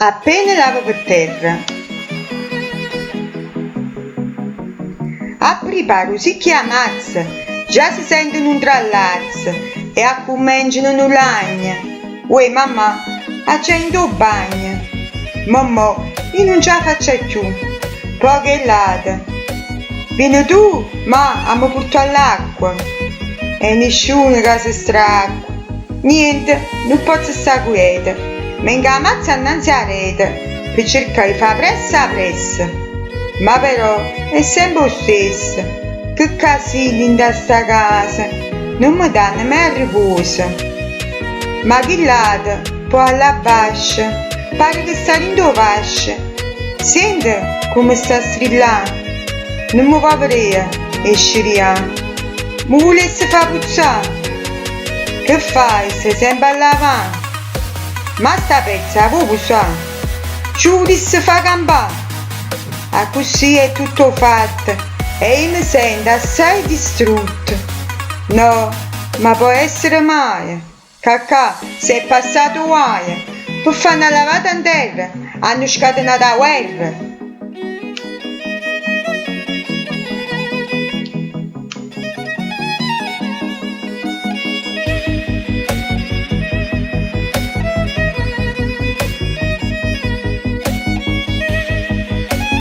Appena lava pe' terra. Appripara 'o sicchio e 'a mazza, già se sente nu 'ntrallazzo e accummenciano nu lagno. Uè mammà, aggia 'int' 'o bagno. Mo mo, io nun ce 'a faccio cchiù. Po' chell'ata. Viene tu, ma, a me purtà ll'acqua. E nisciuno ca se stracqua. Niente, nun pozzo sta quieta. Mengo 'a mazza annanze e areta pe cercà 'e fa pressa 'a pressa. Ma però è sempe 'o stesso. Che casino 'int'a sta casa, nun me danno mai arrepuoso. Ma chill'ato po' 'a llà abbascio pare che sta dint' 'o vascio. Siente comme sta a strillà, nun me vo vedè 'e scerià. M' vulesse fa puzzà? Che fai, stai sempe a lavà? Ma sta pezza 'a vuò pusà? Ce 'o vulisse fa campà? Accussì è tutto 'o fatto e io me sento assaje distrutto. No, ma po' essere maje ca ccà s'è passato 'o guaio? Pe' fa na lavata 'nterra hanno scatenato 'a guerra!